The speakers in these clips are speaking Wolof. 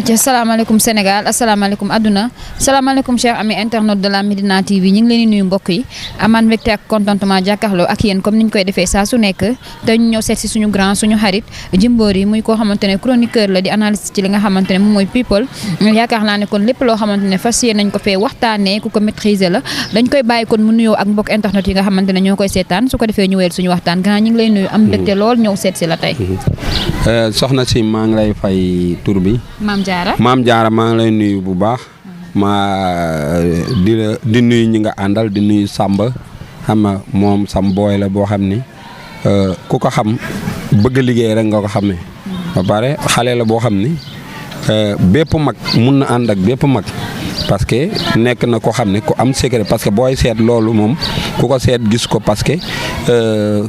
aca asalaamaaleykum Sénégal asalaamaaleykum àdduna salaamaaleykum chers amis internautes de la Médina TV ñu ngi leen di nuyu mbokk yi amaan mbégte ak contentement jàkkaarloo ak yéen comme niñ koy defee saa su nekk te ñu ñëw seet si suñu grand suñu xarit Djimbory muy koo xamante ne chroniqueur la di analyste ci li nga xamante ne moom mooy people yaakaar naa ne kon lépp loo xamante ne fas yéene nañ ko fee waxtaanee ku ko maîtriser la dañ koy bàyyi kon mu nuyoo ak mbokk internet yi nga xamante ne ñoo koy seetaan su ko defee ñu wéyal suñu waxtaan grand ñu ngi lay nuyu am mbégte lool ñëw seet si la tey soxna si maa ngi lay fay tur bi Maam Jaara maa ngi lay nuyu bu baax di nuyu ñi nga àndal di nuyu Samba xam nga moom sam booy la boo xam ni ku ko xam bëgg liggéey rek nga ko xamee ba pare xale la boo xam ni bépp mag mun na ànd ak bépp mag parce que nekk na ko xam ne ku am secret parce que booy seet loolu moom ku ko seet gis ko parce que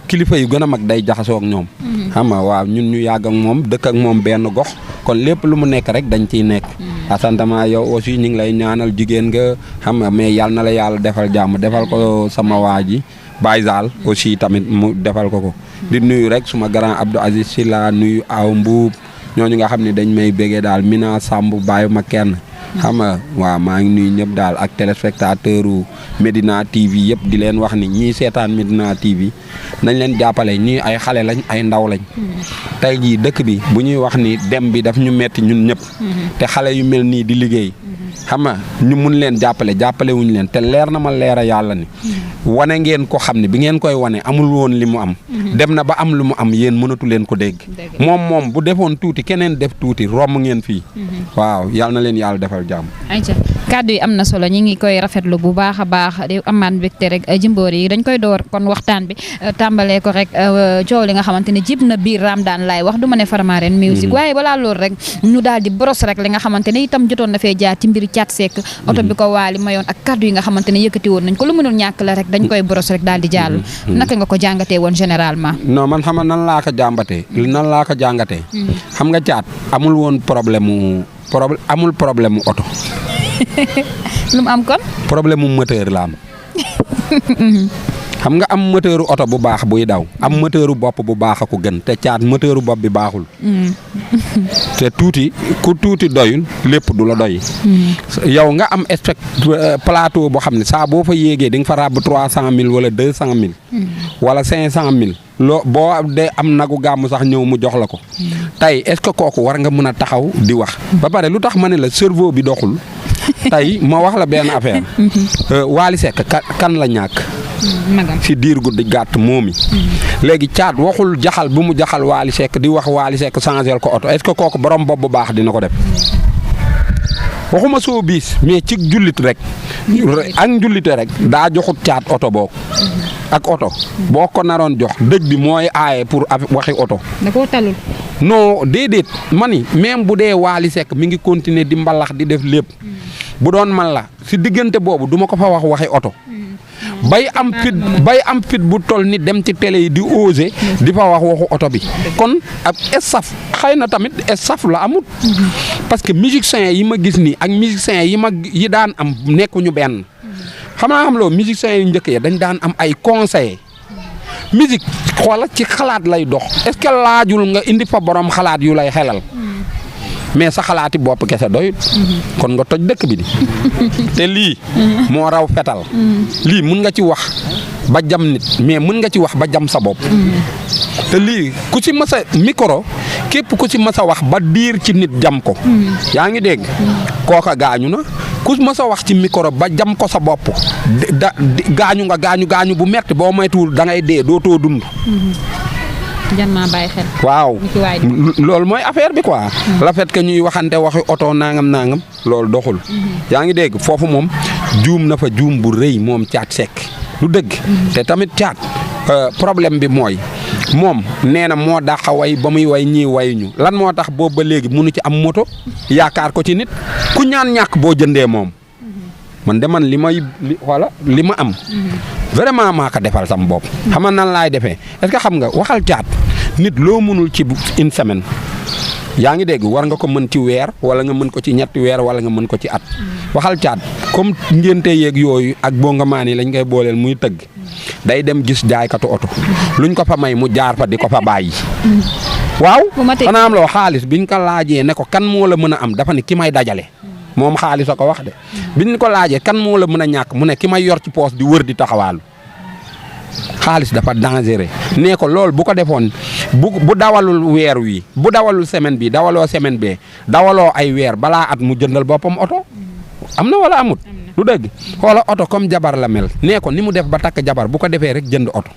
kilifa yu gën a mag day jaxasoo ak ñoom xam nga waaw ñun ñu yàgg ak moom dëkk ak moom benn gox kon lépp lu mu nekk rek dañ ciy nekk asantama yow aussi ñu ngi lay ñaanal jigéen nga xam nga mais yàlla na la yàlla defal jàmm defal ko sama waa ji Baye Zal aussi tamit mu defal ko di nuyu rek suma grand Abdou Aziz Sila nuyu aw mbuub ñooñu nga xam ne dañ may béggee daal Mina Samb bàyyi ma kenn xam nga waaw maa ngi nuyu ñëpp daal ak téléspectateur u Médina TV yëpp di leen wax ni ñii seetaan Médina TV nañ leen jàppale ñii ay xale lañ ay ndaw lañ tey jii dëkk bi bu ñuy wax ni dem bi daf ñu metti ñun ñëpp te xale yu mel nii di liggéey xam nga ñu mun leen jàppale wuñ leen te leer na ma leer a yàlla ni wane ngeen ko xam ne bi ngeen koy wane amul woon li mu am dem na ba am lu mu am yéen mënatu leen ko dégg moom bu defoon tuuti keneen def tuuti romb ngeen fii waaw yàlla na leen yàlla defal jàmm ayca kàddu yi am na solo ñi ngi koy rafetlu bu baax a baax di amaan mbégte rek Djimbory yi dañ koy door kon waxtaan bi tàmbalee ko rek coow li nga xamante ne jib na biir Ramadane laay wax du ma ne Farmaren musique waaye balaa loolu rek ñu daal di boros rek li nga xamante ne itam jotoon na fee jaar ci mbiri Thiat Seck oto bi ko Wally mayoon ak kàddu yi nga xamante ne yëkkati woon nañ ko lu mënul ñàkk la rek dañ koy boros rek daal di jàll naka nga ko jàngatee woon généralement non man xam nga nan laa ko jàngatee xam nga Thiat amul woon amul problème mu oto lu mu am kon problème mu moteur la am xam nga am moteuru oto bu baax buy daw am moteuru bopp bu baax a ko gën te Thiat moteuru bopp bi baaxul te ku tuuti doyul lépp du la doy yow nga am plateau boo xam ne saa boo fa yéegee di nga fa ràbb 300 000 wala 200 000 wala 500 000 boo dee am nagu gàmm sax ñëw mu jox la ko tey est-ce que kooku war nga mën a taxaw di wax ba pare lu tax ma ne la cerveau bi doxul tey ma wax la benn affaire Wally Seck kan la ñàkk si diir gu di gàtt moomi léegi Thiat waxul jaxal bu mu jaxal Wally Seck di wax Wally Seck changé ko oto est-ce que kooku borom bopp bu baax dina ko def waxuma soo biis mais ci jullit rek ak njullite rek daa joxut Thiat oto boog ak oto boo ko naroon jox dëj bi mooy aaye pour waxi oto da koo talul non déedéet mani même bu dee Wally Seck mi ngi continuer di mbalax di def lépp bu doon man la si diggante boobu duma ko fa wax waxi oto bay am fit bu toll ni dem ci télé yi di oser di fa wax waxu oto bi kon ab estaf xëy na tamit estaf la amut parce que musiciens yi ma gis nii ak musiciens yi daan am nekkuñu benn xam loo musiciens yu njëkk yi dañ daan am ay conseillers musique xoola ci xalaat lay dox est-ce que laajul nga indi fa borom xalaat yu lay xelal mais sa xalaati bopp kese doyut kon nga toj dëkk bi di te lii moo raw fetal lii mun nga ci wax ba jam nit mais mun nga ci wax ba jam sa bopp te lii ku ci mës a micro képp ku ci mës a wax ba diir ci nit jam ko yaa ngi dégg kooka gaañu na ku mës a wax ci micro ba jam ko sa bopp gaañu nga gaañu bu metti boo moytuwul da ngay dee dootoo dund jan naa bàyyi xel waaw loolu mooy affaire bi quoi le fait que ñuy waxante waxi oto nangam loolu doxul yaa ngi dégg foofu moom juum na fa juum bu rëy moom Thiat Seck lu dëgg te tamit Thiat problème bi mooy moom nee na moo dàq way ba muy way ñii wayuñu lan moo tax boobu ba léegi munu ci am moto yaakaar ko ci nit ku ñaan ñàkk boo jëndee moom man de man li ma am vraiment maa ko defal sam bopp xam nga nan laay defee est-ce que xam nga waxal Thiat nit loo mënul ci une semaine yaa ngi dégg war nga ko mën ci weer wala nga mën ko ci ñetti weer wala nga mën ko ci at waxal Thiat comme ngénte yeeg yooyu ak boo nga maan yi lañ koy booleel muy tëgg day dem gis jaaykatu oto luñ ko fa may mu jaar fa di ko fa bàyyi waaw bu matee xanaa am loo xaalis biñ ko laajee ne ko kan moo la mën a am dafa ne ki may dajale moom xaalis a ko wax de biñ ko laajee kan moo la mën a ñàkk mu ne ki may yor ci poos di wër di taxawaalu xaalis dafa dangereux nee ko loolu bu ko defoon bu dawalul weer wi bu dawalul semaine bi dawaloo semaine bee dawaloo ay weer balaa at mu jëndal boppam oto am na wala amut lu dëgg xoola oto comme jabar la mel nee ko ni mu def ba takk jabar bu ko defee rek jënd oto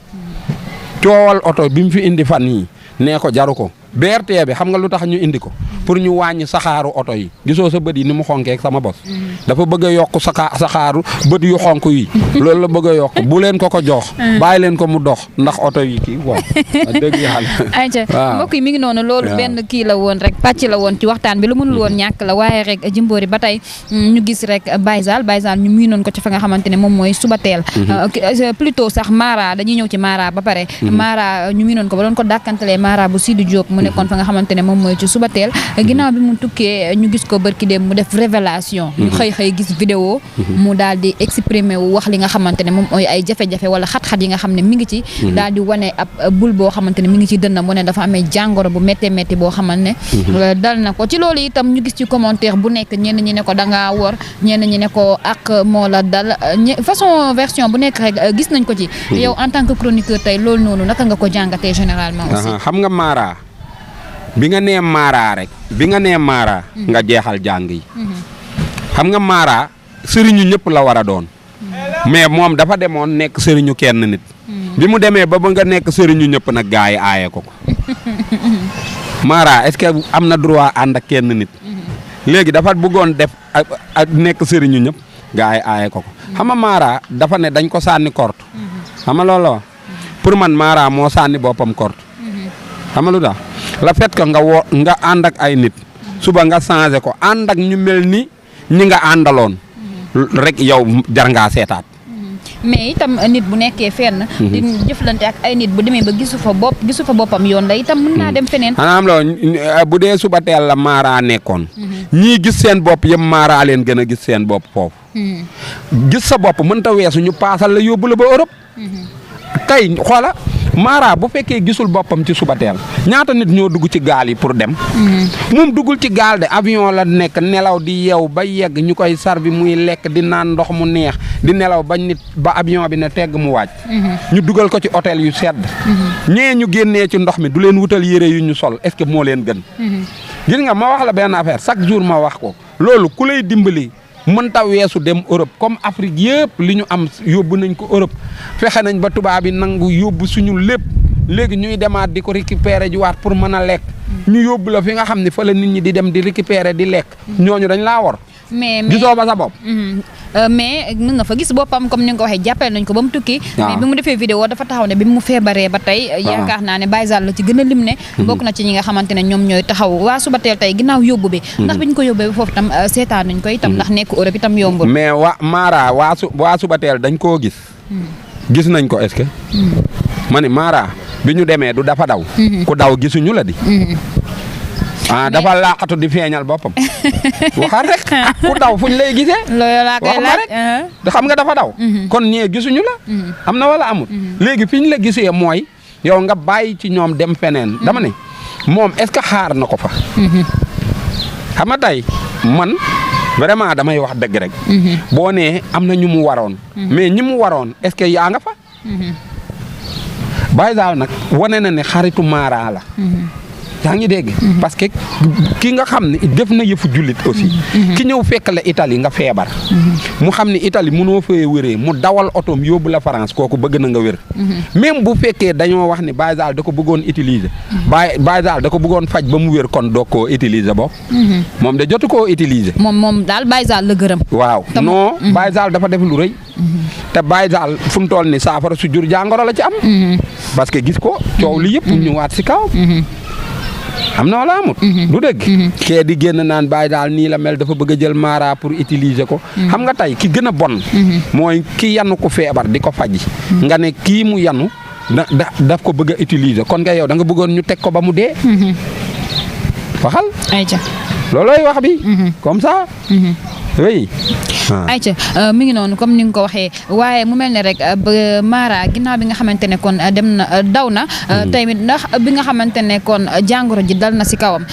coowal oto bi mu fi indi fan yii nee ko jaru ko BRT bi xam nga lu tax ñu indi ko pour ñu wàññi saxaaru oto yi gisoo sa bët yi ni mu xonkee sama bos dafa bëgg a yokk saxaaru bët yu xonk yi loolu la bëgg a yokk bu leen ko jox bàyyi leen ko mu dox ndax oto yi kii waaw dëgg yàlla ayca mbokk yi mi ngi noonu loolu benn kii la woon rek pàcc la woon ci waxtaan bi lu mënul woon ñàkk la waaye rek Jimbori ba tey ñu gis rek Baye Zale ñu miinoon ko ci fa nga xamante ne moom mooy Subatel plutôt sax Mara dañuy ñëw ci Mara ba pare Mara ñu miinoon ko ba doon ko dàkkantalee Mara bu Sidi Diop mu nekkoon fa nga xamante ne moom mooy ci Subatel ginnaaw bi mu tukkee ñu gis ko barki dem mu def révélation ñu xëy gis vidéo mu daal di exprimer wu wax li nga xamante ne moom mooy ay jafe-jafe wala xat-xat yi nga xam ne mi ngi ci daal di wane ab bul boo xamante ne mi ngi ci dënnam mu ne dafa amee jàngoro bu méttee métti boo xamante ne dal na ko ci loolu itam ñu gis ci commentaire bu nekk ñenn ñi ne ko dangaa wor ñenn ñi ne ko ak moo la dal façon version bu nekk rek gis nañ ko ci yow en tant que chroniqueur tey loolu noonu naka nga ko jàngatee généralement aussi xam nga Mara bi nga nee Mara nga jeexal jàng yi xam nga Mara sëriñu ñëpp la war a doon mais moom dafa demoon nekk sëriñu kenn nit bi mu demee ba nga nekk sëriñu ñëpp nag gaa yi aaye ko Mara est-ce que am na droit ànd ak kenn nit léegi dafa bëggoon def ak nekk sëriñu ñëpp gaa yi aaye ko xam nga Mara dafa ne dañ ko sànni korte xam nga loolu pour man Mara moo sànni boppam korte xam nga lu tax la fait que nga ànd ak ay nit suba nga changé ko ànd ak ñu mel ni ñi nga àndaloon rek yow jar ngaa seetaat. mais itam nit bu nekkee fenn. di jëflante ak ay nit bu demee ba gisu fa boppam yoon la itam mën naa dem feneen. xanaa am loo bu dee Subatel la Mara nekkoon. ñii gis seen bopp yëpp Mara leen gën a gis seen bopp foofu. gis sa bopp mënta weesu ñu paasal la yóbbu la ba Europe. tey xoola Mara bu fekkee gisul boppam ci Subatel ñaata nit ñoo dugg ci gaal yi pour dem. moom duggul ci gaal de avion la nekk nelaw di yeew ba yegg ñu koy sarbi muy lekk di naan ndox mu neex di nelaw bañ nit ba avion bi ne tegg mu wàcc. ñu dugal ko ci hôtel yu sedd. ñee ñu génnee ci ndox mi du leen wutal yére yu ñu sol est-ce que moo leen gën. gis nga ma wax la benn affaire chaque jour ma wax ko loolu ku lay dimbali. mënta weesu dem Europe comme Afrique yëpp li ñu am yóbbu nañ ko Europe fexe nañ ba tubaab yi nangu yóbbu suñu lépp léegi ñuy demaat di ko récupérer ji waat pour mën a lekk ñu yóbbu la fi nga xam ne fa la nit ñi di dem di récupérer di lekk ñooñu dañ laa war. mais gisoo ba sa bopp. mais mën nga fa gis boppam comme ni nga ko waxee jàppale nañ ko ba mu tukki. mais bi mu defee vidéo dafa taxaw ne bi mu feebaree ba tey. yaakaar naa ne Baye Zale la ci gën a lim ne. bokk na ci ñi nga xamante ne ñoom ñooy taxaw waa Subatel tey ginnaaw yóbbu bi. ndax bi ñu ko yóbbee ba foofu itam seetaan nañ ko itam ndax nekk Europe itam yombul. mais Mara waa Subatel dañ koo gis. gis nañ ko est-ce que. ma ne Mara bi ñu demee du dafa daw. ku daw gisuñu la di. dafa laqatu di feeñal boppam waxal rek ku daw fuñ lay gisee. loolu laa koy laaj rek xam nga dafa daw. kon ñee gisuñu la. am na wala amul. léegi fi ñu la gisee mooy yow nga bàyyi ci ñoom dem feneen. dama ne moom est-ce que xaar na ko fa. xam nga tey man vraiment damay wax dëgg rek. boo nee am na ñu mu waroon. mais ñi mu waroon est-ce que yaa nga fa. Baye Zale nag wane na ne xaritu Mara la. yaa ngi dégg. parce que ki nga xam ne def na yëfu jullit aussi. ki ñëw fekk la Italie nga feebar. mu xam ne Italie mënoo fee wéree mu dawal otoom yóbbu la France kooku bëgg na nga wér. même bu fekkee dañoo wax ne Baye Zale da ko bëggoon utiliser. Baye Zale da ko bëggoon faj ba mu wér kon doo koo utiliser bokk. moom de jotu koo utiliser. moom daal Baye Zale la gërëm. waaw non Baye Zale dafa def lu rëy. te Baye Zale fu mu toll ni saafara su jur jàngoro la ci am. parce que gis ko coow li yëpp ñëwaat si kaw. am na wala amut. du dëgg. kee di génn naan Baye Zale nii la mel dafa bëgg a jël Mara pour utiliser ko. xam nga tey ki gën a bon. mooy ki yanu ko feebar di ko faji nga ne kii mu yanu daf ko bëgg a utiliser kon nga yow da nga bëggoon ñu teg ko ba mu dee. waxal. ayca loolooy wax bi. comme ça. oui. ayca mi ngi noonu comme ni nga ko waxee waaye mu mel ne rek Mara ginnaaw bi nga xamante ne kon dem na daw na tamit ndax bi nga xamante ne kon jàngoro ji dal na si kawam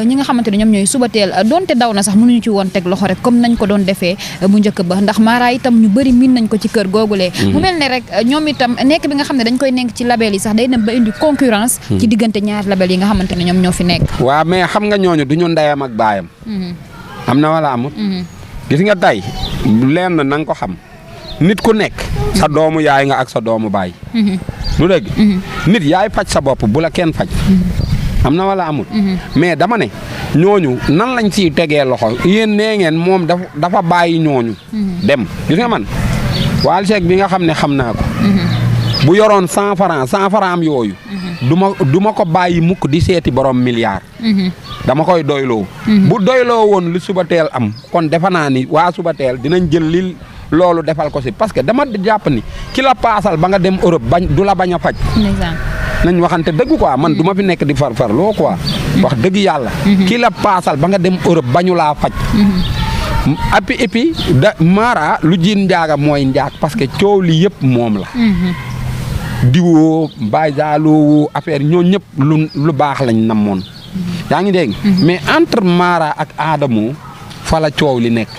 ñi nga xamante ne ñoom ñooy Subatel donte daw na sax mënuñu ci woon teg loxo rek comme nañ ko doon defee bu njëkk ba ndax Mara itam ñu bëri miin nañ ko ci kër googulee mu mel ne rek ñoom itam nekk bi nga xam ne dañ koy nekk ci label yi sax day dem ba indi concurrence ci diggante ñaari label yi nga xamante ne ñoom ñoo fi nekk. waaw mais xam nga ñooñu du ñu ndeyam ak baayam. am na wala amut. gis nga tey leen na nga ko xam nit ku nekk sa doomu yaay nga ak sa doomu baay. lu dëgg nit yaay faj sa bopp bu la kenn faj. am na wala amut. mais dama ne ñooñu nan lañ ciy tegee loxo yéen nee ngeen moom dafa bàyyi ñooñu. dem gis nga man Wally Seck bi nga xam ne xam naa ko. bu yoroon 100 francs am yooyu. du ma ko bàyyi mukk di seeti borom milliard. dama koy doyloo. bu doyloo woon lu Subatel am kon defe naa ni waa Subatel dinañ jël li loolu defal ko si parce que dama jàpp ni ki la paasal ba nga dem Europe bañ du la bañ a faj. nañ waxante dëgg quoi man du ma fi nekk di farfarloo quoi. wax dëgg yàlla. ki la paasal ba nga dem Europe bañu laa faj. et puis Mara lu jiin njaaga mooy njaag parce que coow li yëpp moom la. diwoo Baye Zaloo affaire ñoo ñëpp lu baax lañ namoon. yaa ngi dégg. mais entre Mara ak Adamo fa la coow li nekk.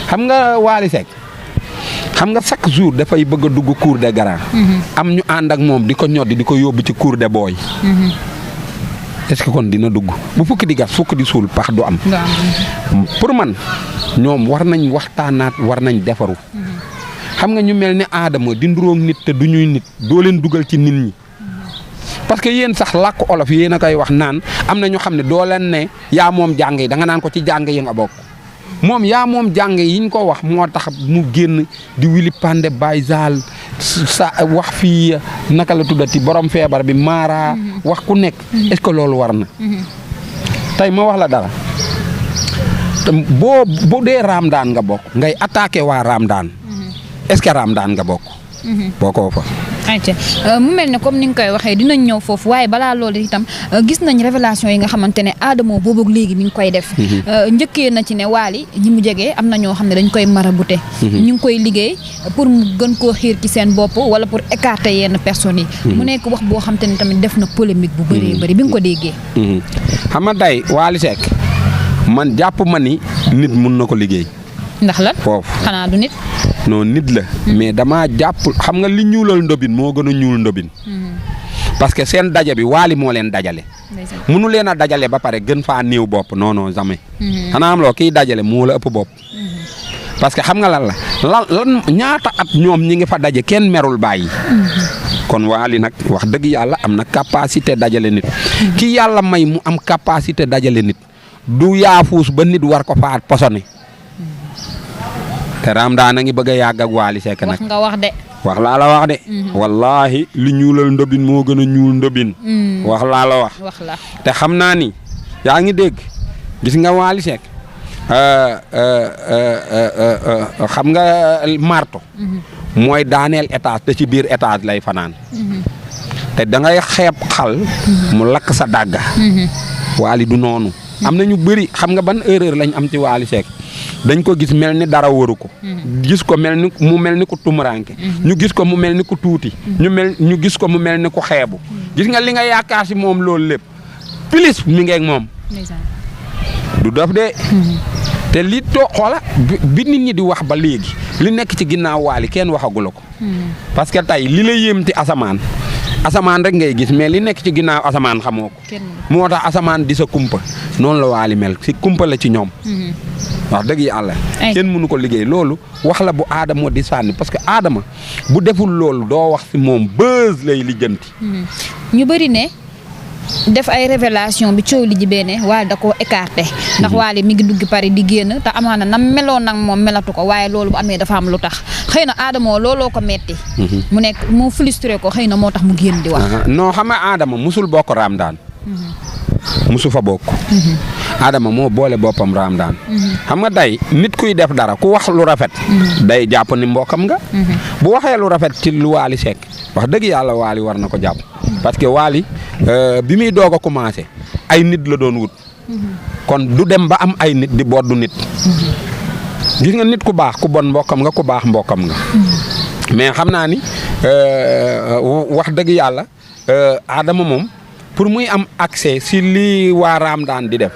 xam nga Wally Seck xam nga chaque jour dafay bëgg a dugg cour des grands. am ñu ànd ak moom di ko ñoddi di ko yóbbu ci cour des boys. est-ce que kon dina dugg bu fukki di gas fukki di suul pax du am. pour man ñoom war nañ waxtaanaat war nañ defaru. xam nga ñu mel ni Adamo di nduróog nit te du ñuy nit doo leen dugal ci nit ñi. parce que yéen sax làkk olof yéen a koy wax naan am na ñoo xam ne doo leen ne yaa moom jàng yi da nga naan ko ci jàng yi nga bokk. moom yaa moom jàng yi ñu ko wax moo tax mu génn di wili pande Baye Zal sa wax fii naka la tuddati borom feebar bi Mara wax ku nekk. est-ce que loolu war na. tey ma wax la dara boo dee Raamdaan nga bokk ngay attaqué waa Raamdaan. est-ce que Raamdaan nga bokk. bokkoo fa. ayca mu mel ne comme ni nga koy waxee dinañ ñëw foofu waaye balaa loolu itam gis nañ révélation yi nga xamante ne Adamo boobu léegi mi ngi koy def. njëkkee na ci ne Wally ñi mu jegee am na ñoo xam ne dañ koy marabouté. ñu ngi koy liggéey pour mu gën koo xiir ci seen bopp wala pour écarter yenn personnes yi. mu nekk wax boo xam te ne tamit def na polémique bu bëree bëri bi nga ko déggee. xam nga tey Wally Seck man jàpp ma ni nit mun na ko liggéey. ndax lan foofu xanaa du nit. non nit la. mais dama jàpp xam nga li ñuulal ndobin moo gën a ñuul ndobin. parce que seen daja bi Wally moo leen dajale. mënu leen a dajale ba pare gën faa néew bopp non non jamais. xanaa am loo kiy dajale moo la ëpp bopp. parce que xam nga lan lan ñaata at ñoom ñi ngi fa daje kenn merul bàyyi. kon Wally nag wax dëgg yàlla am na capacité dajale nit. ki yàlla may mu am capacité dajale nit du yaafuus ba nit war ko faat posone. te Raamdaan a ngi bëgg a yàgg ak Wally Seck nag. wax nga wax de. wax laa la wax de. wallaahi li ñuulal ndobin moo gën a ñuul ndobin. wax laa la wax. wax la te xam naa ni yaa ngi dégg gis nga Wally Seck xam nga marto. mooy daaneel étage te ci biir étage lay fanaan. te da ngay xeeb xal. mu lakk sa dàgga. Wally du noonu. am na ñu bëri xam nga ban erreur lañ am ci Wally Seck dañ ko gis mel ni dara waru ko. gis ko mel ni ku tumuranke ñu gis ko mu mel ni ku tuuti. ñu gis ko mu mel ni ku xeebu. gis nga li nga yaakaar si moom loolu lépp plus mi ngeeg moom. du dof de. te li xoola bi nit ñi di wax ba léegi li nekk ci ginnaaw Wally kenn waxagula ko. parce que tey li la yéem ci asamaan rek ngay gis mais li nekk ci ginnaaw asamaan xamoo ko. moo tax asamaan di sa kumpa noonu la Wally mel si kumpa la ci ñoom. wax dëgg yàlla. kenn mënu ko liggéey loolu wax la bu Adamo di sànni parce que Adama bu deful loolu doo wax si moom buzz lay lijjanti. ñu bëri ne def ay révélation bi coow li jibee ne Wally da koo écarté. ndax Wally mi ngi dugg Paris di génn te amaana na meloon nag moom melatu ko waaye loolu bu amee dafa am lu tax xëy na Adamo looloo ko metti mu nekk mu frustré ko xëy na moo tax mu génn di wax. non xam nga Adama musul bokk Raamdaan. musu fa bokk. Adama moo boole boppam Raamdaan. xam nga tey nit kuy def dara ku wax lu rafet. day jàpp ni mbokkam nga. bu waxee lu rafet ci lu Wally Seck wax dëgg yàlla Wally war na ko jàpp. parce que Wally bi muy doog a commencé ay nit la doon wut. kon du dem ba am ay nit di boddu nit. gis nga nit ku baax ku bon mbokkam nga ku baax mbokkam nga. mais xam naa ni wax dëgg yàlla Adama moom pour muy am accès si lii waa Ramadaan di def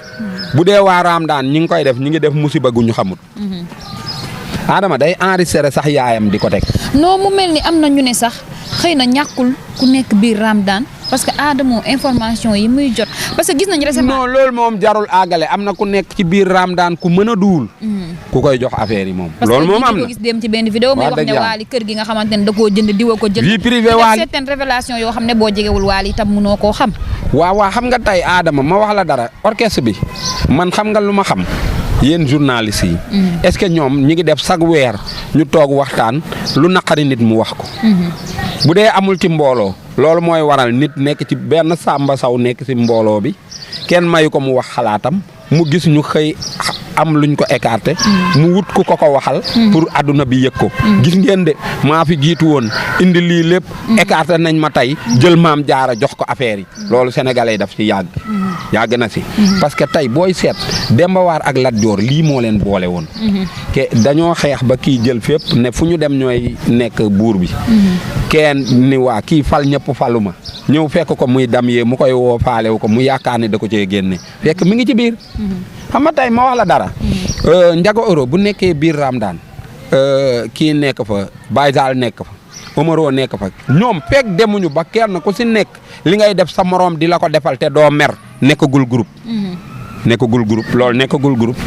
bu dee waa Ramadaan ñi ngi koy def ñi ngi def musiba gu ñu xamut. Adama day enregistré sax yaayam di ko teg. non mu mel ni am na ñu ne sax xëy na ñàkkul ku nekk biir Ramadaan parce que Adama information yi muy jot parce que gis nañu récemment. non loolu moom jarul àggale am na ku nekk ci biir Ramadaan ku mën a duul. ku koy jox affaire yi moom. loolu moom am na parce que gis dem ci benn vidéo muy wax ne Wally kër gi nga xamante ne da koo jënd diwa ko jënd. vie privée Wally certaines révélations yoo xam ne boo jegewul Wally itam mënoo koo xam. waaw xam nga tey Adama ma wax la dara orchestre bi man xam nga lu ma xam yéen journalistes yi. est-ce que ñoom ñi ngi def chaque weer ñu toog waxtaan lu naqari nit mu wax ko. bu dee amul ci mbooloo loolu mooy waral nit nekk ci benn Samba Sow nekk ci mbooloo bi kenn mayu ko mu wax xalaatam mu gis ñu xëy am luñ ko écarté. mu wut ku ko waxal. pour adduna bi yëg ko. gis ngeen de maa fi jiitu woon indi lii lépp. écarté nañ ma tey jël maam jaara jox ko affaire yi. loolu sénégalais yi daf ci yàgg. yàgg na si. parce que tey booy seet Demba War ak Lat Joor lii moo leen boole woon. ke dañoo xeex ba kii jël fépp ne fu ñu dem ñooy nekk buur bi. kenn ni waa kii fal ñëpp faluma ñëw fekk ko muy dam yee mu koy woo faalewu ko mu yaakaar ne da ko cee génne fekk mi ngi ci biir. xam nga tey ma wax la dara. Ndiago Euro bu nekkee biir Ramadaan kii nekk fa Baye Zal nekk fa Omaro nekk fa ñoom fekk demuñu ba kenn ku si nekk li ngay def sa morom di la ko defal te doo mer nekkagul groupe. nekkagul groupe loolu nekkagul groupe.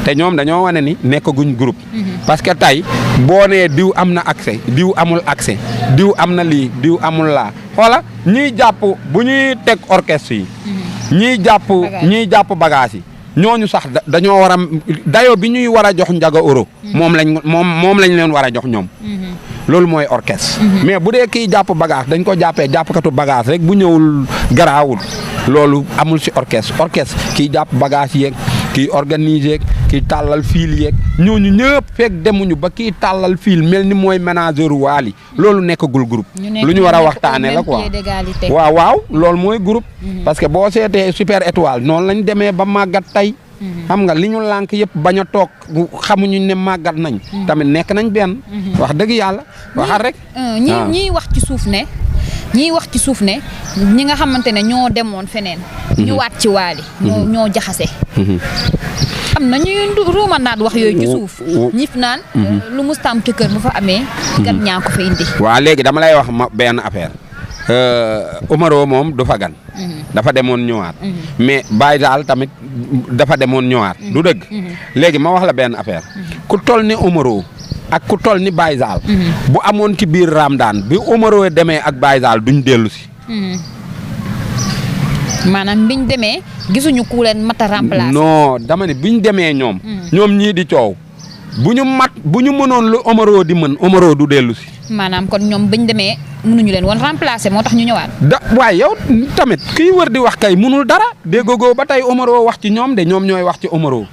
te ñoom dañoo wane ni nekkaguñ groupe. parce que tey boo nee diw am na accès diw amul accès diw am na lii diw amul laa xoola ñiy jàpp bu ñuy teg orchestre yi. ñiy jàpp bagage yi. ñooñu sax dañoo war a dayo bi ñuy war a jox Ndiago Euro. moom lañ leen war a jox ñoom. loolu mooy orchestre. mais bu dee kii jàpp bagage dañ ko jàppee jàppkatu bagage rek bu ñëwul garaawul loolu amul si orchestre kii jàpp bagage yeeg kii organiser kii tàllal fiil yeeg ñooñu ñëpp fekk demuñu ba kii tàllal fiil mel ni mooy manager Wally loolu nekkagul groupe. lu ñu war a waxtaanee la quoi waaw loolu mooy groupe. parce que boo seetee super étoile noonu lañ demee ba màggat tey. xam nga li ñu lànk yëpp bañ a toog xamuñu ne màggat nañ. tamit nekk nañ benn. wax dëgg yàlla waxal rek. ñiy wax ci suuf ne ñi nga xamante ne ñoo demoon feneen. ñu waat ci Wally. ñoo jaxase. am na ñuy ruumanaat wax yooyu ci suuf. ñif naan lu mustaam ci kër bu fa amee. gan ñaa ko fa indi. waaw léegi dama lay wax benn affaire. Omaro moom du fa gan. dafa demoon ñëwaat. mais Baye Zal tamit dafa demoon ñëwaat. du dëgg. léegi ma wax la benn affaire. ku toll ni Omaro ak ku toll ni Baye Zal. bu amoon ci biir Ramadaan bi Omaro demee ak Baye Zal duñ dellu si. maanaam biñ demee gisuñu ku leen mat a remplacer. non dama ne biñ demee ñoom. ñoom ñii di coow. bu ñu mënoon lu Omaro di mën Omaro du dellu si. maanaam kon ñoom biñ demee mënuñu leen woon remplacer moo tax ñu ñëwaat. waaye yow tamit kii wër di wax kay mënul dara déggoo ba tey Omaro wax ci ñoom de ñoom ñooy wax ci Omaro.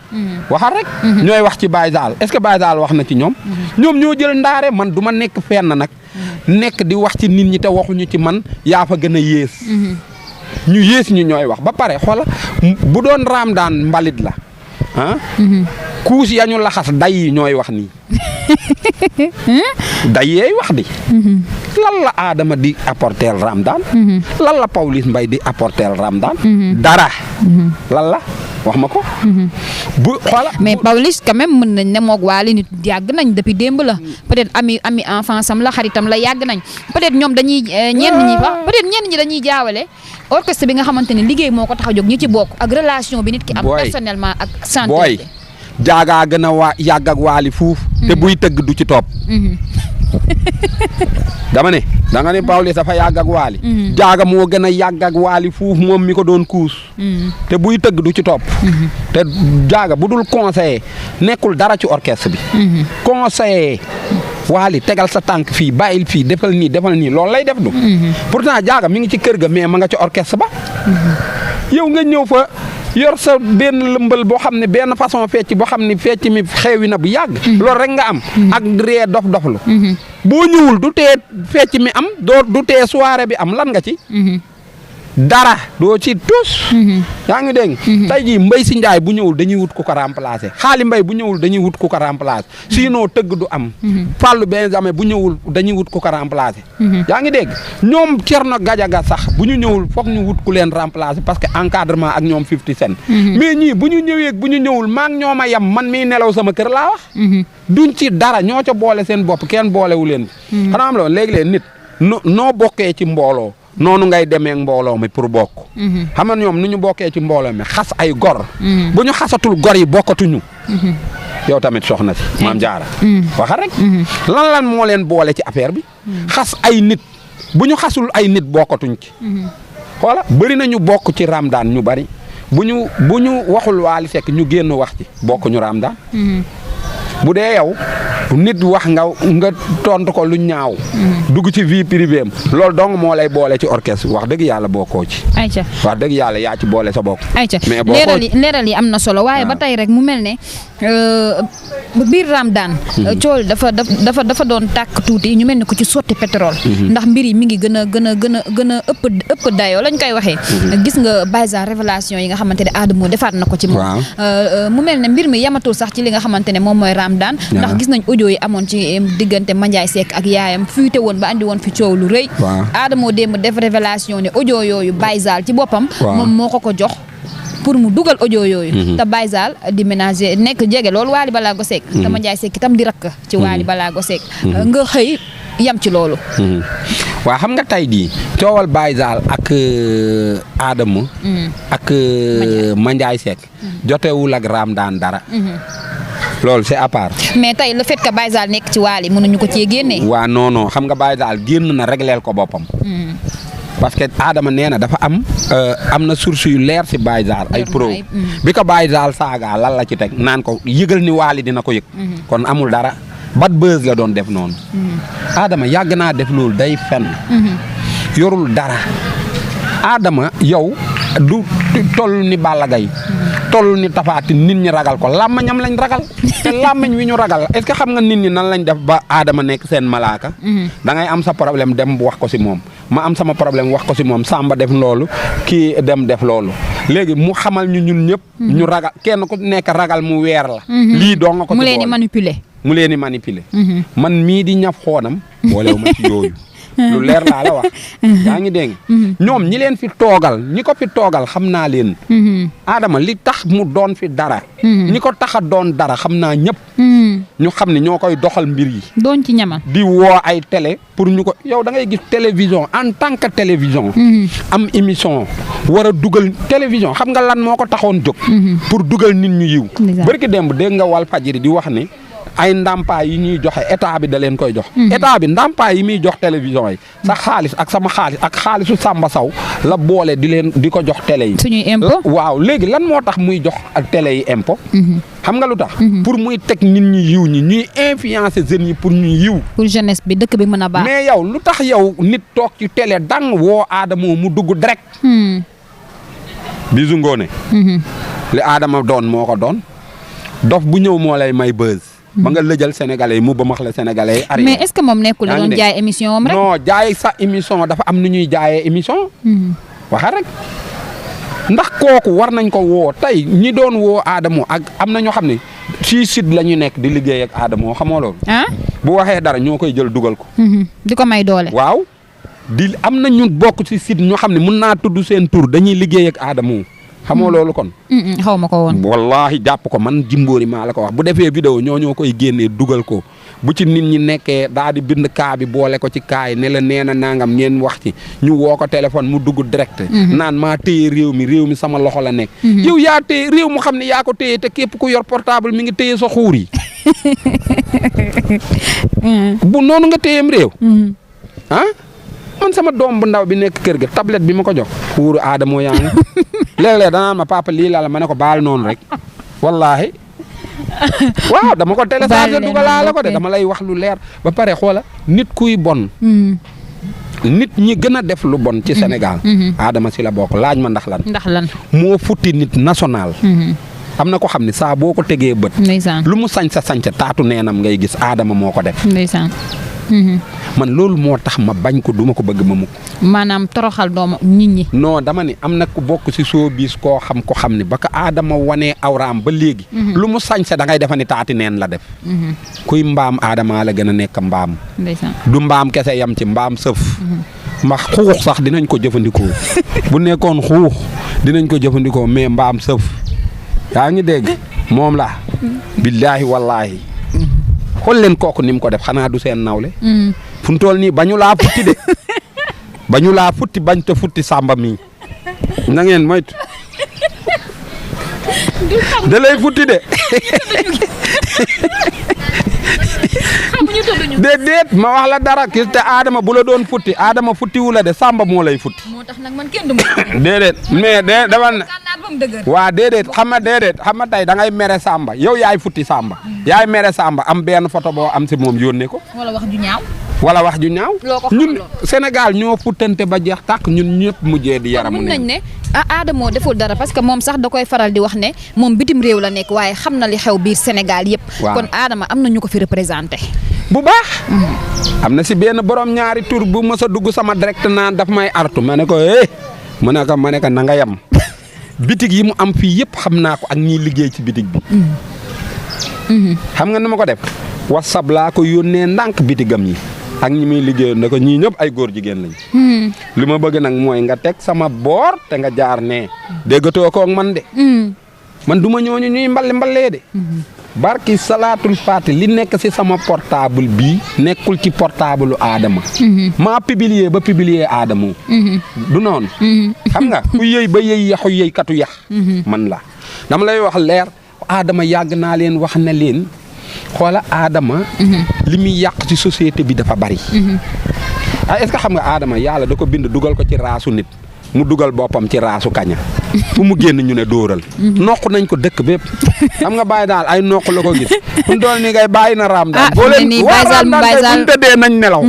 waxal rek. ñooy wax ci Baye Zal est-ce que Baye Zal wax na ci ñoom. ñoom ñoo jël ndaare man du ma nekk fenn nag. nekk di wax ci nit ñi te waxuñu ci man yaa fa gën a yées. ñu yées ñu ñooy wax ba pare xoola bu doon Ramadaan mbalit la ah. kuus ya ñu laxas day yi ñooy wax nii. day yeey wax di. lan la Adama di apporter Ramadaan. lan la Pawlish Mbaye di apporter Ramadaan. dara. lan la wax ma ko. bu xoola mais Pawlish quand même mën nañ ne moog Wally nit yàgg nañ depuis démb la peut-être ami enfance am la xaritam la yàgg nañ peut-être ñoom dañuy ñenn ñi dañuy jaawale orchestre bi nga xamante ne liggéey moo ko tax a jóg ñi ci bokk ak relation bi nit ki am personnellement ak santé. booy jaagaa gën a yàgg ak Wally fuuf. te buy tëgg du ci topp. dama ne da nga ne Pawlish dafa yàgg ak Wally. jaaga moo gën a yàgg ak Wally fuuf moom mi ko doon kuus. te buy tëgg du ci topp. te jaaga bu dul conseiller nekkul dara ci orchestre bi. conseiller Wally tegal sa tànk fii bàyyil fii defal nii loolu lay def du. pourtant jaaga mi ngi ci kër ga mais ma nga ci orchestre ba. yow nga ñëw fa. yor sa benn lëmbal boo xam ne benn façon fecc boo xam ne fecc mi xewi na bu yàgg. loolu rek nga am. ak ree dof-doflu. boo ñëwul du tee fecc mi am du tee soirée bi am lan nga ci. dara doo ci tus. yaa ngi dégg. tey jii Mbaye si Ndiaye bu ñëwul dañuy wut ku ko remplacer Xaali Mbaye bu ñëwul dañuy wut ku ko remplacer sinon tëgg du am. Fallou Benjamin bu ñëwul dañuy wut ku ko remplacer. yaa ngi dégg ñoom Thierno Gadiaga sax bu ñu ñëwul foog ñu wut ku leen remplacer parce que encadrement ak ñoom 50 Cent. mais ñii bu ñu ñëwee bu ñu ñëwul maa ngi ñoom a yem man miy nelaw sama kër laa wax. duñ ci dara ñoo ca boole seen bopp kenn boolewu leen. xanaa am loolu léegi-léeg nit noo bokkee ci mbooloo noonu ngay demee mbooloo mi pour bokk. xam nga ñoom nu ñu bokkee ci mbooloo mi xas ay gor. bu ñu xasatul gor yi bokkatuñu. yow tamit soxna si maam Jaara. waxa rek. lan moo leen boole ci affaire bi. xas ay nit bu ñu xasul ay nit bokkatuñ ci. xoola bëri na ñu bokk ci Ramadaan ñu bari bu ñu waxul Wally Seck ñu génn wax ci bokkuñu Ramadaan. bu dee yow nit wax nga tontu ko lu ñaaw. dugg ci vie privée am loolu dong moo lay boole ci orchestre wax dëgg yàlla bokkoo ci. ayca wax dëgg yàlla yaa ci boole sa bopp. ayca mais bokkoo ci leeral yi am na solo waaye ba tey rek mu mel ne biir Ramadaan. cool dafa doon tàkk tuuti ñu mel ne ku ci sotti pétrole. ndax mbir yi mi ngi gën a ëpp dayoo lañ koy waxee. gis nga Bayza révélation yi nga xamante ne Adamo defaat na ko ci moom. mu mel ne mbir mi yamatul sax ci li nga xamante ne moom mooy Ramadaan. ndax gis nañ audio yi amoon ci diggante Mandiaye Seck ak yaayam fuite woon ba andi woon fi coow lu rëy. Adamo démb def révélation ne audio yooyu Bayza ci boppam. moom moo ko jox. pour mu dugal audio yooyu. te Baye Zale di ménager nekk jege loolu Wally Ballago Seck. te Mandiaye Seck itam di rakk ci Wally Ballago Seck. nga xëy yam ci loolu. waaw xam nga tey jii coowal Baye Zale ak Adamo. ak Mandiaye Seck. jotewul ak Ramadaan dara. loolu c'est à part. mais tey le fait que Baye Zale nekk ci Wally mënuñu ko cee génnee. waaw non xam nga Baye Zale génn na régleel ko boppam. parce que Adama nee na dafa am na source yu leer si Baye Zale ay preuve bi ko Baye Zale saaga lan la ci teg naan ko yëgal ni Wally dina ko yëg. kon amul dara bad buzz la doon def noonu. Adama yàgg naa def loolu day fen yorul dara Adama yow du toll ni Balla Gaye toll ni Tapha Tine nit ñi ragal ko làmmañam lañ ragal te làmmañ wi ñu ragal est-ce que xam nga nit ñi nan lañ def ba Adama nekk seen malaaka. da ngay am sa problème dem wax ko si moom ma am sama problème wax ko si moom Samba def loolu kii dem def loolu léegi mu xamal ñu ñun ñëpp. ñu ragal kenn ku nekk ragal mu weer la. lii doo nga ko mu leen di manipuler. mu leen di manipuler. man mii di ñaf xoonam boolewu ma ci yooyu. lu leer laa la wax. yaa ngi dégg. ñoom ñi leen fi toogal ñi ko fi toogal xam naa leen. Adama li tax mu doon fi dara. ñi ko tax a doon dara xam naa ñëpp. ñu xam ne ñoo koy doxal mbir yi. doon ci ñaman di woo ay télé pour ñu ko yow da ngay gis télévision en tant que télévision. am émission war a dugal télévision xam nga lan moo ko taxoon jóg. pour dugal nit ñu yiw. barki démb dégg nga Walfadjri di wax ni. ay ndàmpaay yi ñuy joxe état bi da leen koy jox. état bi ndàmpaay yi muy jox télévision yi. sa xaalis ak sama xaalis ak xaalisu Samba Sow la boole di ko jox télé yi. suñuy impôt waaw léegi lan moo tax muy jox ak télé yi impôt. xam nga lu tax. pour muy teg nit ñi yiw ñuy influencer jeunes yi pour ñu yiw. pour jeunesse bi dëkk bi mën a baax. mais yow lu tax yow nit toog ci télé dang woo Adamo mu dugg direct. bisu ngoone. li Adama doon moo ko doon. dof bu ñëw moo lay may buzz. ba nga lëjal sénégalais yi mu ba max la sénégalais yi. mais est-ce que moom nekkul doon jaay émission am rek. non jaay sa émission dafa am nu ñuy jaayee émission. waxa rek ndax kooku war nañ ko woo tey ñi doon woo Adamo ak am na ñoo xam ne ci site la ñu nekk di liggéey ak Adamo xamoo loolu. bu waxee dara ñoo koy jël dugal ko. di ko may doole. waaw di am na ñu bokk ci site ñoo xam ne mun naa tudd seen tur dañuy liggéey ak Adamo. xamoo loolu kon. xaw ma ko woon. wallaahi jàpp ko man Jimbori maa la ko wax bu defee vidéo ñoo koy génnee dugal ko bu ci nit ñi nekkee daal di bind kaa bi boole ko ci kaa yi ne la nee na nangam ngeen wax ci ñu woo ko téléphone mu dugg direct. naan maa téye réew mi sama loxo la nekk. yow yaa téye réew mu xam ne yaa ko téye te képp ku yor portable mi ngi téye sa xuur yi. bu noonu nga téyeem réew. man sama doom bu ndaw bi nekk kër ga tablette bi ma ko jox xuuru Adamo yaa ngi léeg-léeg danaa ma papa lii la ma ne ko baal noonu rek wallaahi waaw dama ko téléchargé dugalaa la ko de dama lay wax lu leer ba pare xoola nit kuy bon nit ñi gën a def lu bon ci Sénégal Adama si la bokk laaj ma ndax lan moo futti nit national am na ko xam ne saa boo ko tegee bët lu mu sañ sa taatu neenam ngay gis Adama moo ko def man loolu moo tax ma bañ ko duma ko bëgg ma mukk. maanaam toroxal doomu nit ñi. non dama ni am na ku bokk ci showbiz koo xam ni ba ko Adama wanee awraam ba léegi. lu mu sañse da ngay defa ni taati neen la def. kuy mbaam Adama la gën a nekk mbaam. ndeysaan du mbaam kese yam ci mbaam sëf. ndax xuux sax dinañ ko jëfandikoo bu nekkoon xuux dinañ ko jëfandikoo mais mbaam sëf yaa ngi dégg moom la. billaahi wallaahi. xool leen kooku ni mu ko def xanaa du seen nawle. fu mu toll nii bañu laa futti de bañu laa futti bañ te futti Samba mi na ngeen moytu da lay futti de. déedéet ma wax la dara kii te Adama bu la doon futti Adama futti wu la de Samba moo lay futti. moo tax nag man kenn du ma. déedéet mais dama ne. waa déedéet xam nga tey da ngay mere Samba yow yaay futti Samba. yaay mere Samba am benn photo boo am si moom yónnee ko. wala wax ju ñaaw. wala wax ju ñaaw. loo ko ñun Sénégal ñoo futtante ba jeex tàkk ñun ñëpp mujjee di yaramu nañ ne Adama deful dara parce que moom sax da koy faral di wax ne moom bitim réew la nekk waaye xam na li xew biir Sénégal yëpp. kon Adama am na ñu ko fi représenté. bu baax. am na si benn borom ñaari tur bu mës a dugg sama direct naan daf may artu ma ne ko ma ne ko na nga yem. bitig yi mu am fii yëpp xam naa ko ak ñiy liggéey ci bitig bi. xam nga nu ma ko def. WhatsApp laa ko yónnee ndànk bitigam yi. ak ñi muy liggéey ne ko ñii ñëpp ay góor jigéen lañ. li ma bëgg nag mooy nga teg sama boor te nga jaar nee. déggatoo ko ak man de. man du ma ñooñu ñuy mballee de. barki salaatul faati li nekk ci sama portable bii nekkul ci portable Adama. maa publier ba publier Adama. du noonu. xam nga ku yëy ba yëy yaxu yëy katu yax. man la dama lay wax leer Adama yàgg naa leen wax na leen. xoola Adama. li muy yàq ci société bi dafa bari. est-ce que xam nga Adama yàlla da ko bind dugal ko ci raasu nit mu dugal boppam ci raasu kaña fu mu génn ñu ne dóoral. noq nañ ko dëkk bépp xam nga bàyyi daal ay noq la ko gis fu mu dool ni ngay bàyyi na raam daal. boo leen waa raam daal kay bu ñu tëddee nañ nelaw.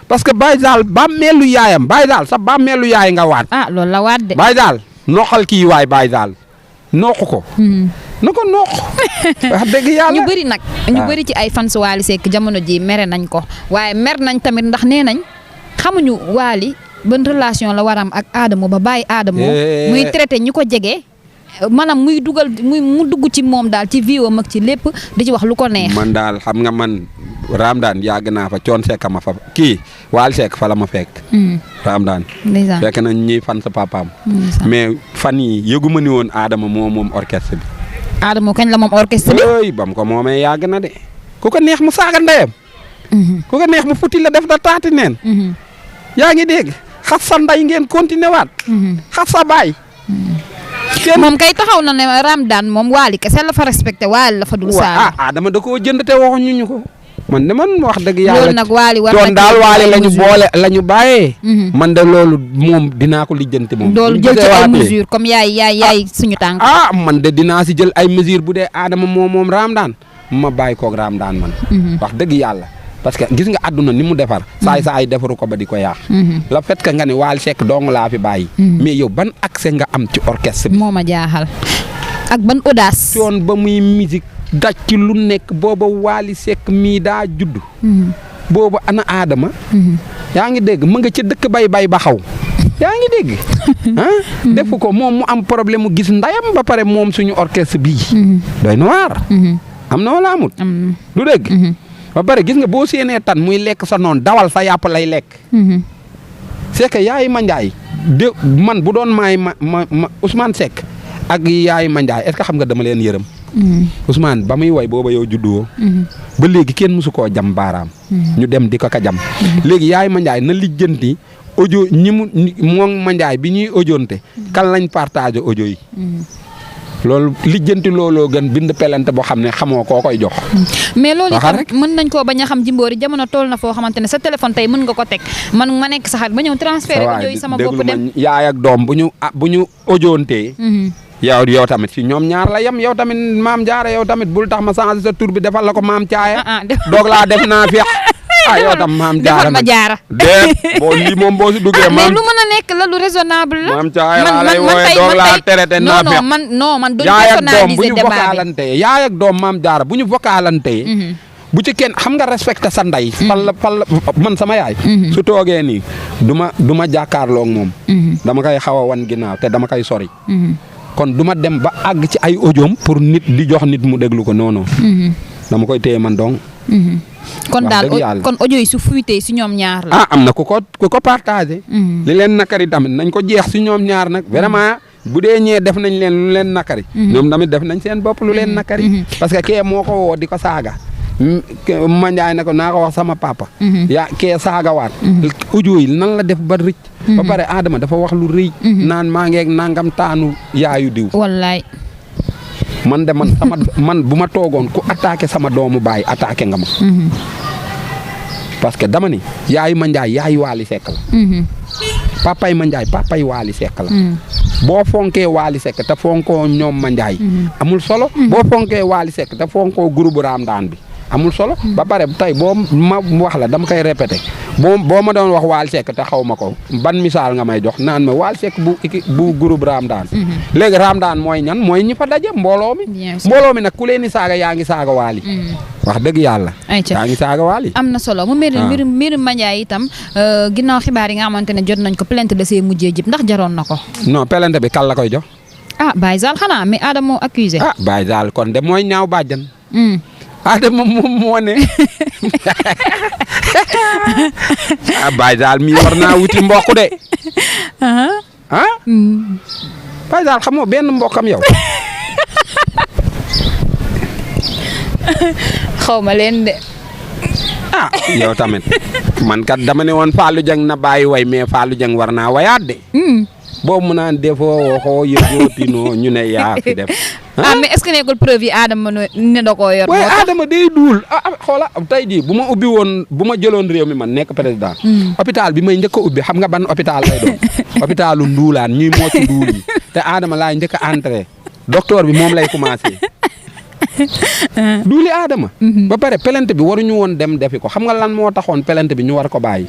parce que bàyyi daal bàmmeelu yaayam bàyyi daal sa bàmmeelu yaay nga waat. loolu la waat de. bàyyi daal noqal kii waay bàyyi daal noq ko. na ko noq. wax dëgg yàlla ñu bëri nag. ñu bëri ci ay fans Wally Seck jamono ji mere nañ ko waaye mer nañ tamit ndax nee nañ xamuñu Wally ban relation la waram ak Adamo ba bàyyi Adamo muy traité ñi ko jege maanaam muy dugg ci moom daal ci vie am ak ci lépp di ci wax lu ko neex. man daal xam nga man Ramadaan yàgg naa fa coon Seck ma fa kii Wally Seck fa la ma fekk. Ramadaan. fekk nañ ñuy fan sa papaam. mais fan yi yëgu ma ni woon Adama moom orchestre bi. Adamo kañ la moom orchestre bi. bam ko moomee yàgg na de. ku ko neex mu saaga ndeyam. ku ko neex mu futti la def da taati neen. yaa ngi dégg xas sa nday ngeen continué waat. xas sa baay. moom kay taxaw na ne Ramadaan moom Wally kese la fa respecté Wally la fa dul saaga. Adama da koo jënd te waxuñu ñu ko. man de man wax dëgg yàlla loolu nag Wally war na daal Wally lañu boole lañu bàyyee. man de loolu moom dinaa ko lijjanti moom. loolu jël ci ay mesures comme yaay suñu tànk. man de dinaa si jël ay mesures bu dee Adama moom Ramadaan ma bàyyi koog Ramadaan man. wax dëgg yàlla parce que gis nga àdduna ni mu defar. saay defaru ko ba di ko yàq. le fait que nga ne Wally Seck dong laa fi bàyyi. mais yow ban accès nga am ci orchestre bi. moo ma jaaxal ak ban audace. coon ba muy musique daj ci lu nekk booba Wally Seck mii daa judd. booba ana Adama. yaa ngi dégg mu nga ci dëkk bay ba xaw. yaa ngi dégg. defu ko moom mu am problème mu gis ndayam ba pare moom suñu orchestre bii. doy na waar. am na wala amut. du dégg. ba pare gis nga boo séenee tan muy lekk sa noon dawal sa yàpp lay lekk. c'est que yaay Mandiaye de man bu doon maay ma Ousmane Seck ak yaay Mandiaye est-ce que xam nga dama leen yërëm. Ousmane ba muy woy booba yow judduwoo. ba léegi kenn mësu koo jam baaraam. ñu dem di ko ka jam. léegi yaay Mandiaye na lijjanti audio moom Mandiaye bi ñuy audionte kan lañ partagé audio yi. loolu lijjanti looloo gën bind pelante boo xam ne xamoo koo koy jox. mais loolu itam mën nañ koo bañ a xam Jimbori jamono toll na foo xamante ne sa téléphone tey mën nga ko teg man ma nekk saxaat ba ñëw transféré audio yi sama bopp dem. yaay ak doom bu ñu audiontee. yow tamit si ñoom ñaar la yem yow tamit maam jaara yow tamit bul tax ma changé sa tur bi defal la ko maam caaya. doog laa def naa fi yow tam maam jaara defal ma jaara. déet boo lii moom boo si duggee. mais lu mën a nekk la lu raisonnable la. maam caaya laa lay wooyee doog laa traité naa fi non man duñ yaay ak doom bu personnaliser ñu débat vocalantee yaay ak doom maam jaara bu ñu vocalantee. bu ci kenn xam nga respecté sa ndey. fal man sama yaay. su toogee nii du ma jàkkaarloo ak moom. dama koy xaw a wan ginnaaw te dama koy sori. kon du ma dem ba àgg ci ay audioom pour nit di jox nit mu déglu ko non non. dama koy téye man dong. kon daal kon audio yi su fuitee si ñoom ñaar la. am na ku ko partagé. li leen nakari tamit nañ ko jeex si ñoom ñaar nag vraiment. bu dee ñee def nañ leen lu leen nakari. ñoom tamit def nañ seen bopp lu leen nakari. parce que kee moo ko woo di ko saaga. Mandiaye ne ko naa ko wax sama papa. yaa kee saagawaat. audio yi nan la def ba rëcc. ba pare Adama dafa wax lu rëy. naan maa ngeeg nangam taanu yaayu diw. wallaay. man de man bu ma toogoon ku attaqué sama doomu baay attaqué nga ma. parce que dama ni yaayu Mandiaye yaayu Waly Seck la. papay Mandiaye papay Waly Seck la. boo fonkee Waly Seck te fonkoo ñoom Mandiaye. amul solo. boo fonkee Waly Seck te fonkoo groupe Ramdaan bi amul solo. ba pare tey boo ma wax la dama koy répété boo ma doon wax Waly Seck te xaw ma ko ban misaal nga may jox naan ma Waly Seck bu groupe Ramdaan. léegi Ramdaan mooy ñan mooy ñi fa daje mbooloo mi. mbooloo mi nag ku leen di saaga yaa ngi saaga Waly. wax dëgg yàlla. yaa ngi saaga Waly. am na solo mu mbir Mandiaye itam ginnaaw xibaar yi nga xamante ne jot nañ ko plainte da see mujjee jib ndax jaroon na ko. non plainte bi kan la koy jox. Baye Zal xanaa mais Adama moo accusé. Baye Zal kon de mooy ñaaw bàjjan. Adama moom moo ne. Baye Zal mi war naa wuti mbokk de. Baye Zal xamoo benn mbokkam yow. xaw ma leen de. yow tamit man kat dama ne woon Fallou Dieng na bàyyi way mais Fallou Dieng war naa wayaat de. boobu mu naan defoo waxoo yëgootinoo ñu ne yaa fi def. mais est-ce que nekkul preuve yi Adama ne da koo yor. waaye Adama day duul xoola tey jii bu ma jëloon réew mi man nekk président. hôpital bi may njëkk a ubbi xam nga ban hôpital lay doon. hôpitalu Nduulaan ñuy mootu duul yi te Adama laay njëkk a entré docteur bi moom lay commencé. duuli Adama. ba pare plainte bi waruñu woon dem defi ko xam nga lan moo taxoon plainte bi ñu war ko bàyyi.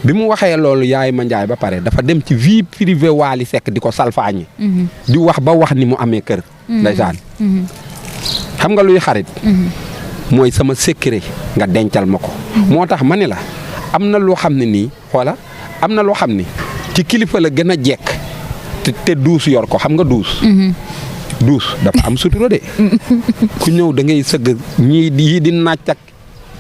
bi mu waxee loolu yaay Mandiaye ba pare dafa dem ci vie privée Waly Seck di ko salfaañi. di wax ba wax ni mu amee kër. ndeysaan. xam nga luy xarit. mooy sama secret nga dencal ma ko. moo tax ma ne la am na loo xam ne nii xoola am na loo xam ne ci kilifa la gën a jekk te duus yor ko xam nga duus. duus dafa am sutura de ku ñëw da ngay sëgg yii di nàccak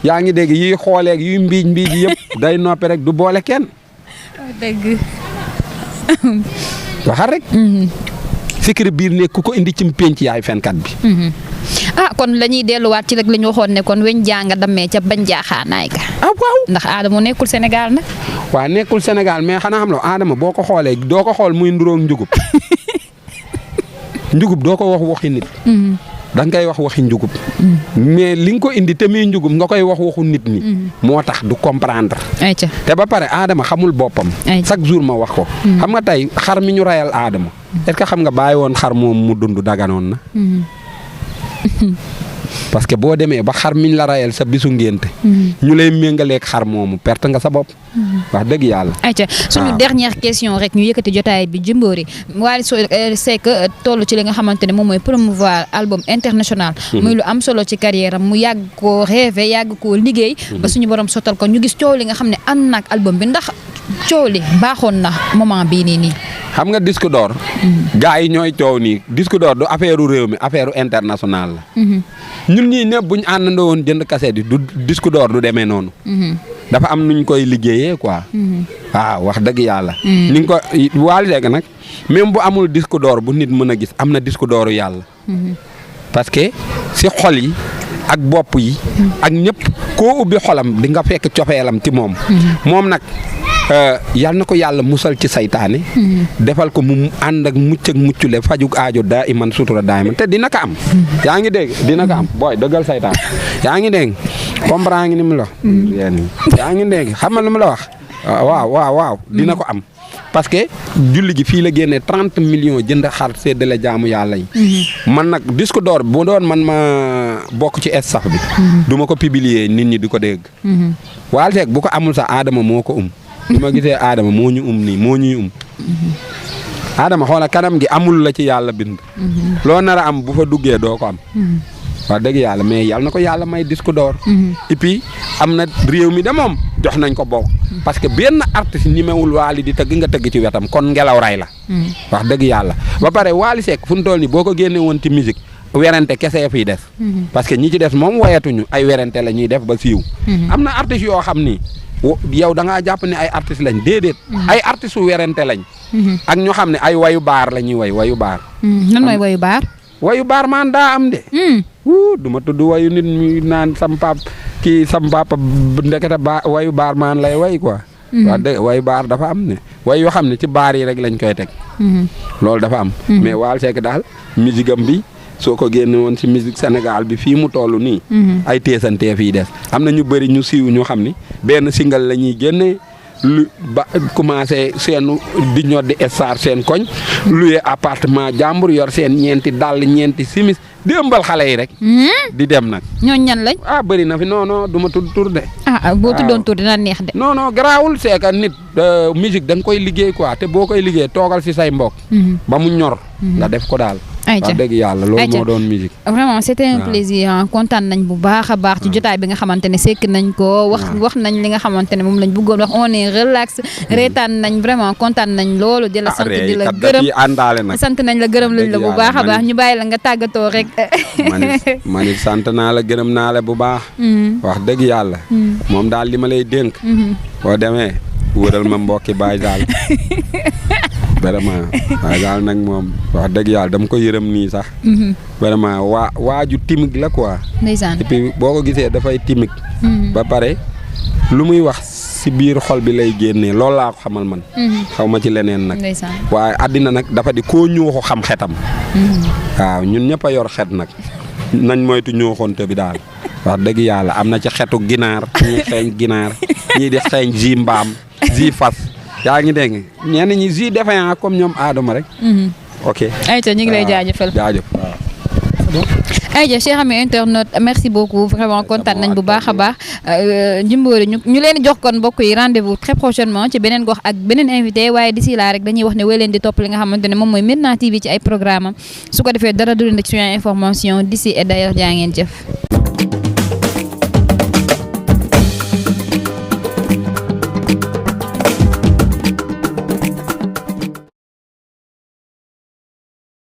yaa ngi dégg yii xooleeg yuy mbiij yëpp day noppi rek du boole kenn. dëgg. waxal rek. fikir biir ne ku ko indi ci penc yaay fenkat bi. kon la ñuy delluwaat ci rek la ñu waxoon ne kon weñ janga dammee ca bañ jaaxaanaay ga. waaw. ndax Adama nekkul Sénégal nag. waaw nekkul Sénégal mais xanaa xam la Adama boo ko xoolee doo ko xool muy nduróog njugub. njugub doo ko wax waxi nit. da nga koy wax waxi njugub. mais li nga ko indi te muy njugub nga koy wax waxu nit ñi. moo tax du comprendre. te ba pare Adama xamul boppam. chaque jour ma wax ko. xam nga tey xar mi ñu rayal Adama. est-ce que xam nga bàyyi woon xar moom mu dund daganoon na. parce que boo demee ba xar miñ la rayal sa bisu ngénte ñu lay méngaleeg xar moomu perte nga sa bopp. wax dëgg yàlla. ayca suñu dernière question rek ñu yëkkati jotaay bi Jimbori Waly Seck toll ci li nga xamante ne moom mooy promouvoir album international. muy lu am solo ci carrière am mu yàgg koo rêvé yàgg koo liggéey. ba suñu borom sottal ko ñu gis coow li nga xam ne ànd na ak album bi ndax coow li baaxoon na moment bii nii. xam nga disque d'or. gars yi ñooy coow nii disque d'or du affaire réew mi affaire international la. ñun ñii ñëpp bu ñu àndandoo woon jënd cassette yi du disque d'or du demee noonu. dafa am nuñ koy liggéeyee quoi. waaw wax dëgg yàlla. ni nga ko Waly Seck nag même bu amul disque d'or bu nit mën a gis am na disque d'oru yàlla. parce que si xol yi ak bopp yi. ak ñëpp koo ubbi xolam di nga fekk cofeelam ci moom. moom nag. yal na ko yàlla musal ci saytaane. defal ko mu ànd ak mucc ak muccule fajug aajo daa iman sutura daa iman te dina ko am. yaa ngi dégg dina ko am booy dëggal saytaan yaa ngi dégg comprendre ngi ni mu la wax. yaa ngi dégg xam nga lu mu la wax. waaw dina ko am. parce que julli gi fii la génnee 30 millions jënd xar séddale jaamu yàlla yi. man nag disque d'or bu doon man ma bokk ci staff bi. du ma ko publier nit ñi di ko dégg. Waly Seck bu ko amul sax Adama moo ko bi ma gisee Adama moo ñu nii moo ñuy Adama xoola kanam gi amul la ci yàlla bind. loo nar a am bu fa duggee doo ko am. wax dëgg yàlla mais yal na ko yàlla may disque d'or. et puis am na réew mi de moom jox nañ ko bokk. parce que benn artiste ñemewul Wally di tëgg nga tëgg ci wetam kon ngelaw ray la. wax dëgg yàlla ba pare Wally Seck fu mu toll nii boo ko génne woon ci musique werante kese fiy def. parce que ñi ci des moom woyatuñu ay werante la ñuy def ba siiw. am na artistes yoo xam ni yow da ngaa jàpp ne ay artistes lañ déedéet. ay artistes su werante lañ. ak ñu xam ne ay wayu baar la ñuy wayu baar. nan mooy wayu baar. wayu baar maan daa am de. du ma tudd wayu nit ñi naan sam papa ndekete wayu baar maan lay way quoi. wax dëgg wayu baar dafa am ne way yoo xam ne ci baar yi rek lañ koy teg. loolu dafa am. mais Wally Seck daal musique am bi soo ko génne woon ci musique Sénégal bi fii mu toll nii. ay teesantee fii des am na ñu bëri ñu siiw ñu xam ni benn single la ñuy génne lu ba commencé seen di ñor di star seen koñ. luye appartement jàmbur yor seen ñeenti dàll ñeenti simis di ëmbal xale yi rek. di dem nag. ñooñu ñan lañ. bëri na fi non du ma tudd tur de. boo tuddoon tur dina neex de. non garaawul c'est que nit musique da nga koy liggéey quoi te boo koy liggéey toogal fi say mbokk. ba mu ñor. nga def ko daal. wax dëgg yàlla loolu moo doon musique. vraiment c'était un plaisir kontaan nañ bu baax a baax ci jotaay bi nga xamante ne sekk nañ ko wax nañ li nga xamante ne moom lañ bëggoon wax on est relax reetaan nañ vraiment kontaan nañ loolu di la sant di la gërëm sant nañ la gërëm lañ la bu baax a baax ñu bàyyi la nga tàggatoo rek. man it sant naa la gërëm naa la bu baax. wax dëgg yàlla. moom daal li ma lay dénk. boo demee wóoral ma mbokki Baye Daal. vraiment waaye daal nag moom wax dëgg yàlla dama ko yërëm nii sax. vraiment waaju timide la quoi. ndeysaan et puis boo ko gisee dafay timide. ba pare lu muy wax si biir xol bi lay génnee loolu laa ko xamal man. xaw ma ci leneen nag. waaye àddina nag dafa di koo ñuuxu xam xetam. waaw ñun ñëpp a yor xet nag nañ moytu ñuuxonte bi daal. wax dëgg yàlla am na ci xetu ginaar ñii xeeñ ginaar ñii di xeeñ ji mbaam ji fas. yaa ngi dégg ñenn ñi ji défaillant comme ñoom Adama rek. ok. ayca ñu ngi lay jaajëfal. jaajëf waaw. ayca chers amis internautes merci beaucoup vraiment kontaan nañ bu baax a baax. Jimbori ñu leen di jox kon mbokk yi rendez-vous très prochainement ci beneen gox ak beneen invité waaye d'ici là rek dañuy wax ne wéy leen di topp li nga xamante ne moom mooy Médina TV ci ay programme am su ko defee dara du leen ci suñu information d'ici et d'ailleurs jaa ngeen jëf.